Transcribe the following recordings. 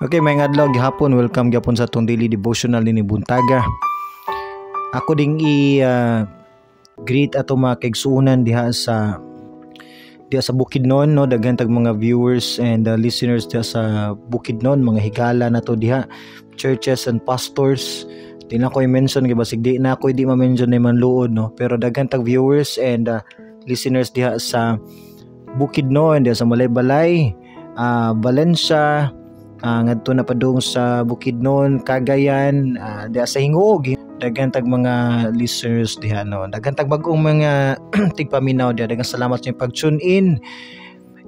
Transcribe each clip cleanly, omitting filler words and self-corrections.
Okay, maayong adlaw gihapon. Welcome gihapon sa atong daily devotional ni buntaga. Ako ding i greet ato mga kaigsuonan diha sa Bukidnon, no? Daghan tag mga viewers and listeners diha sa Bukidnon, mga higala nato diha, churches and pastors. Di na ko i-mention kay basig di na ako di ma-mention ni manluod, no? Pero daghan tag viewers and listeners diha sa Bukidnon, diha sa Malaybalay, Valencia, ngadto na padung sa Bukidnon, Cagayan, diha sa Gingoog. Daghan tag mga listeners diha, no? Daghan tag bag-ong mga tigpaminaw diha. Daghang salamat sa inyong pag-tune in.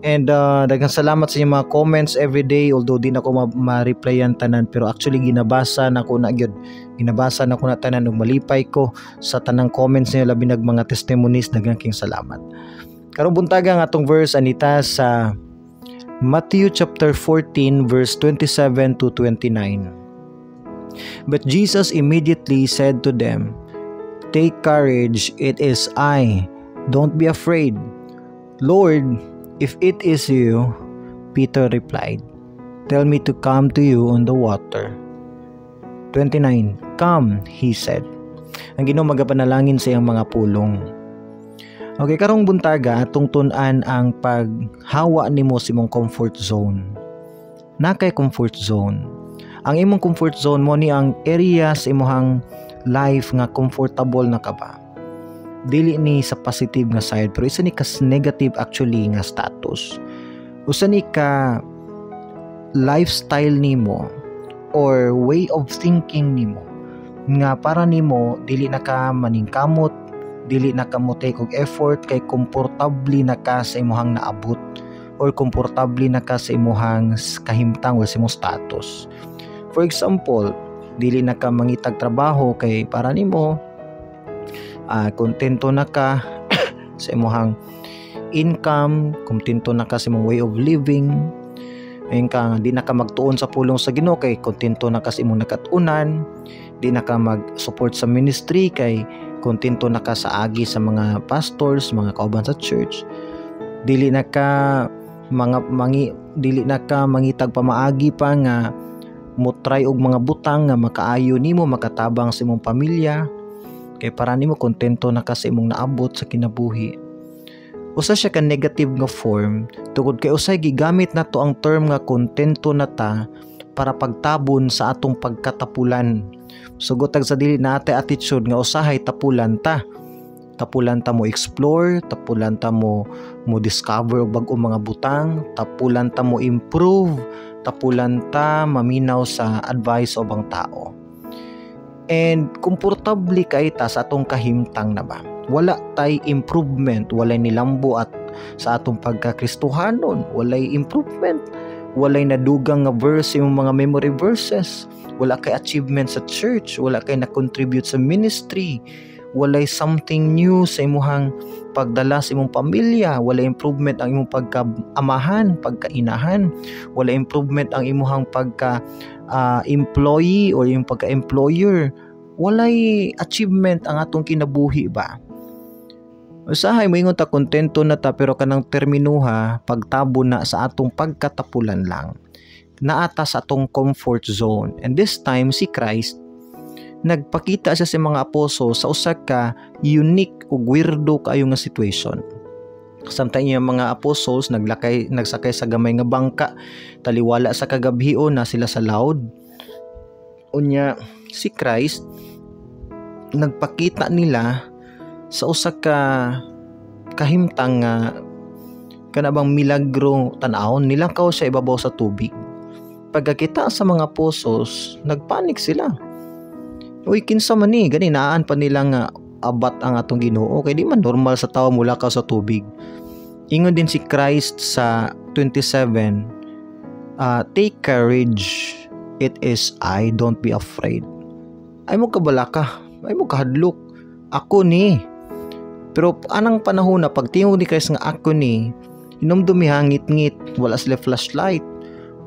And daghang salamat sa inyong mga comments every day, although di na ko ma-replyan tanan, pero actually ginabasa na ko na gyud. Ginabasa na ko na tanan ug malipay ko sa tanang comments niyo, labi nag mga testimonies. Daghang king salamat. Karong buntaga, ang atong verse anita sa Matthew chapter 14 verse 27 to 29. But Jesus immediately said to them, "Take courage, it is I. Don't be afraid." "Lord, if it is you," Peter replied, "tell me to come to you on the water." 29. "Come," he said. Ang Ginoo magapanalangin sa iyang mga pulong. Okay, karong buntaga, atong tun-an ang paghawa nimo sa imong comfort zone. Naa kay comfort zone. Ang imong comfort zone mo ni ang area sa imong life nga comfortable na ka ba. Dili ni sa positive nga side, pero isa ni kas negative actually nga status. Usa ni ka lifestyle nimo or way of thinking nimo nga para nimo dili na ka maningkamot, dili na ka mo take og effort kay komportable na ka sa imuhang naabot or komportable na ka sa imuhang kahimtang or sa imong status. For example, dili na ka mangitag trabaho kay para nimo kontento na ka sa imuhang income, kontento na ka sa imong way of living. Ayun ka, di na ka magtuon sa pulong sa Ginoo kay kontento na ka sa imong nakatunan, di na ka mag-support sa ministry kay kontento na ka sa agi sa mga pastors, mga kauban sa church. Dili na ka mga mangi dili na ka mangitag pamaagi pa nga mo try og mga butang nga makaayo nimo, makatabang sa imong pamilya kay para nimo kontento na ka sa imong naabot sa kinabuhi. Usa siya ka negative nga form tungod kay usay gigamit nato ang term nga kontento na ta para pagtabon sa atong pagkatapulan. Sugot sa dili na ate attitude nga usahay tapulan ta. Tapulan ta mo explore, tapulan ta mo mo discover og bag-ong mga butang, tapulan ta mo improve, tapulan ta maminaw sa advice sa ubang tao. And komportable kay ta sa atong kahimtang na ba. Wala tay improvement, walay nilambo at sa atong pagkakristohanon, walay improvement, walay nadugang nga verse yung mga memory verses, wala kay achievement sa church, wala kay na-contribute sa ministry, walay something new sa imuhang pagdala sa imong pamilya, walay improvement ang imong pagka-amahan, pagkainahan, walay improvement ang imuhang pagka employee or yung pagka-employer, walay achievement ang atong kinabuhi ba. Usahay moingon ta kontento na ta, pero kanang terminuha pagtabo na sa atong pagkatapulan lang. Naata sa atong comfort zone. And this time si Christ, nagpakita siya sa mga apostol sa usa ka unique ug weirdo kaayo nga situation. Samtang iyang mga apostles naglakay, nagsakay sa gamay nga bangka, taliwala sa kagabhion na sila sa laud. Unya si Christ nagpakita nila sa usa ka kahimtang nga kana bang milagro tan-awon, nilakaw siya ibabaw sa tubig. Pagkakita sa mga apostles, nagpanik sila. "Uy, kinsa man ni?" Gani naan pa nila nga abat ang atong Ginoo kay di man normal sa tawo mulakaw sa tubig. Ingon din si Christ sa 27, "Take courage, it is I, don't be afraid." Ay mo kabalaka, ay mo kahadlok. Ako ni. Pero anang panahon na pagtingog ni Christ nga "Ako ni," hinumdumi ha, ngit-ngit, wala sila flashlight,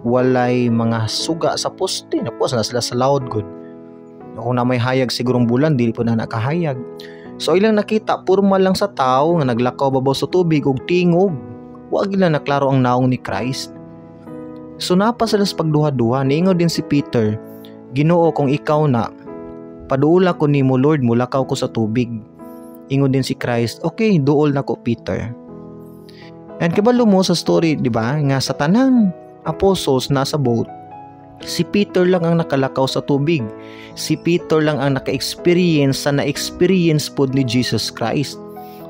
walay mga suga sa poste, napuas na sila sa laud gud. Kung na may hayag sigurong bulan, dili po na nakahayag. So ilang nakita, purma lang sa tao nga naglakaw babaw sa tubig ug tingog. Wa gila na klaro ang naong ni Christ. So naa pa sila sa pagduha-duha. Niingon din si Peter, "Ginoo, kung ikaw na, paduola ko nimo, Lord, mulakaw ko sa tubig." Ingon din si Christ, "Okay, duol na ko, Peter." And kabalo mo sa story, di ba, nga sa tanang apostles nasa boat, si Peter lang ang nakalakaw sa tubig. Si Peter lang ang naka-experience sa na-experience pod ni Jesus Christ.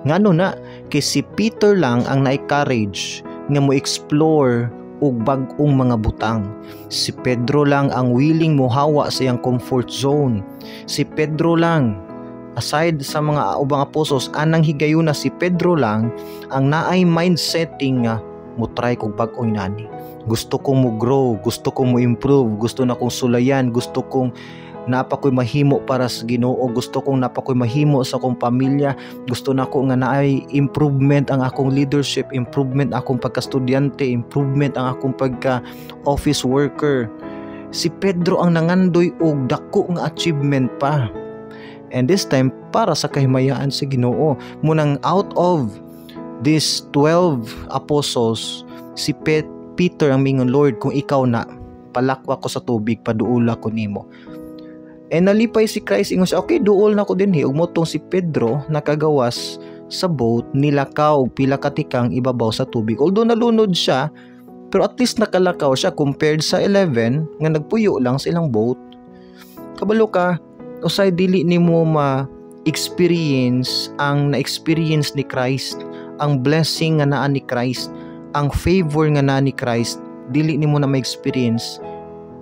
Ngano na, kay si Peter lang ang na-courage nga mo explore og bag-ong mga butang. Si Pedro lang ang willing mohawa sa iyang comfort zone. Si Pedro lang, aside sa mga ubang apostles, anang higayuna si Pedro lang ang naay mindsetting nga mo try kog bag-ong nani. Gusto kong mo grow, gusto kong mo improve, gusto na kong sulayan, gusto kong naa pa ko'y mahimo para sa Ginoo, gusto kong naa pa ko'y mahimo sa akong pamilya, gusto na ko nga naay improvement ang akong leadership, improvement akong pagka-estudyante, improvement ang akong pagka office worker. Si Pedro ang nangandoy og dako nga achievement pa. And this time, para sa kahimayaan sa Ginoo. Munang out of these 12 apostles, si Peter ang mingon, "Lord, kung ikaw na, palakwa ko sa tubig, paduula ko nimo." And nalipay si Christ, ingon siya, "Okay, duol na ko dinhi." Ug mao tong si Pedro nakagawas sa boat, nilakaw og pila ka tikang ibabaw sa tubig. Although nalunod siya, pero at least nakalakaw siya compared sa 11 nga nagpuyo lang sa ilang boat. Kabalo ka, usay dili nimo ma experience ang na-experience ni Christ, ang blessing nga naa ni Christ, ang favor nga naa ni Christ, dili nimo na ma-experience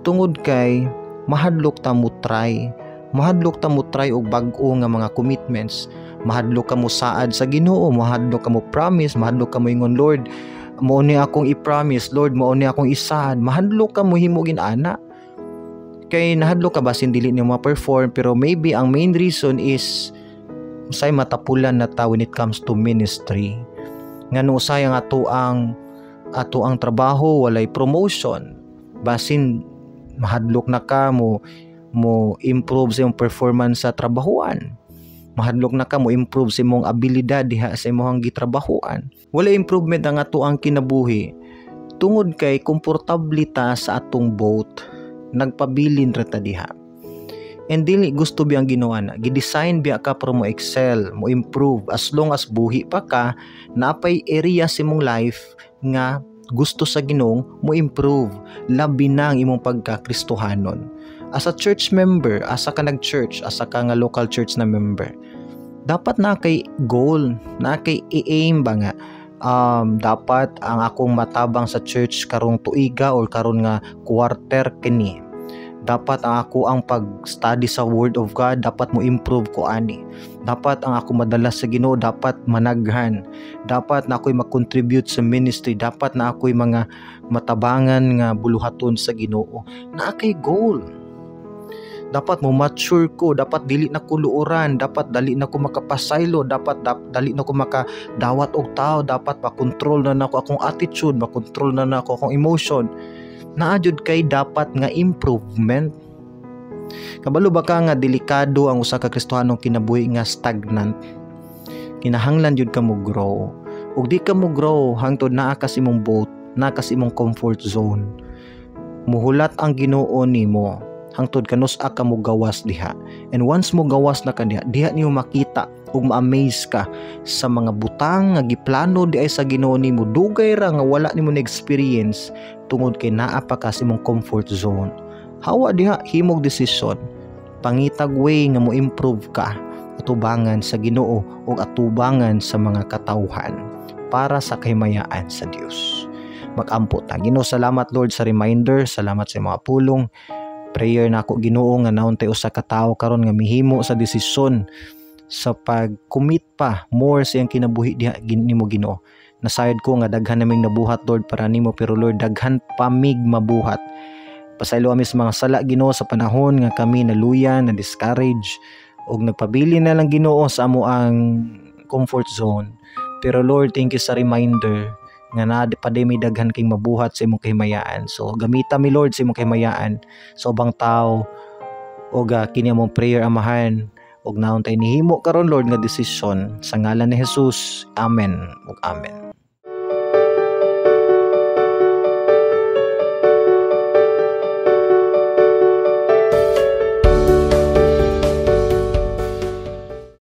tungod kay mahadlok ta mo try. Mahadlok ta mo try og bag-o nga mga commitments. Mahadlok ka mo saad sa Ginoo, mahadlok ka mo promise, mahadlok ka mo ingon, "Lord, mao ni akong i-promise, Lord, mao ni akong isaad." Mahadlok ka mo himo ana. Kay nahadlok ka basin dili nimo ma-perform, pero maybe ang main reason is usay matapulan na ta when it comes to ministry. Ngano usay ang ato ang trabaho walay promotion. Basin mahadlok na ka mo improve sa imong performance sa trabahuan. Mahadlok na ka mo improve sa imong abilidad diha sa imong gitrabahuan. Wala improvement ang ato ang kinabuhi tungod kay komportable ta sa atong boat, nagpabilin ra ta diha. And dili gusto biya ang Ginoo na. Gidesign biya ka para mo excel, mo improve. As long as buhi pa ka, napay area sa imong life nga gusto sa Ginoo mo improve. Labi na ang imong pagka-Kristohanon. As a church member, asa ka nag-church, asa ka nga local church na member, dapat naa kay goal, naa kay i-aim ba nga dapat ang akong matabang sa church karong tuiga or karon nga quarter kini. Dapat ang ako ang pag-study sa Word of God, dapat mo improve ko ani. Dapat ang ako madala sa Ginoo, dapat managhan. Dapat na ako'y mag-contribute sa ministry, dapat na ako'y mga matabangan nga buluhaton sa Ginoo. Naa kay goal. Dapat mo mature ko, dapat dili na ko luoran, dapat dali na ko makapasaylo, dapat dali na ko makadawat og tao, dapat makontrol na nako akong attitude, makontrol na nako akong emotion. Naa jud kay dapat nga improvement. Kabalo ba ka nga delikado ang usa ka Kristohanong kinabuhi nga stagnant? Kinahanglan jud ka mo grow. Ug di ka mo grow hangtod naa ka sa imong boat, naa ka sa imong comfort zone. Muhulat ang Ginoo nimo hangtod kanus-a ka mo gawas diha. And once mo gawas na ka diha, diha nimo makita ug ma-amaze ka sa mga butang nga giplano di ay sa Ginoo nimo dugay ra nga wala nimo na experience tungod kay naa pa ka sa imong comfort zone. Hawa diha, himog desisyon. Pangitag way nga mo improve ka atubangan sa Ginoo ug atubangan sa mga katawhan para sa kahimayaan sa Dios. Magampo ta. Ginoo, salamat, Lord, sa reminder, salamat sa mga pulong. Prayer nako, Ginoo, nga naa untay usa ka tawo karon nga mihimo sa desisyon sa pag-commit pa more sa iyang kinabuhi diha nimo, Ginoo. Nasayod ko nga daghan naming nabuhat, Lord, para nimo, pero Lord, daghan pa mig mabuhat. Pasaylo kami sa mga sala, Ginoo, sa panahon nga kami naluya, na discourage ug nagpabili na lang, Ginoo, sa amo ang comfort zone. Pero Lord, thank you sa reminder nga naa pa may daghan kay mabuhat sa imong kahimayaan. So gamita mi, Lord, sa imong kahimayaan sa ubang tao ug kini among prayer, Amahan, ug naa untay nihimo karon, Lord, nga desisyon, sa ngalan ni Jesus. Amen ug amen.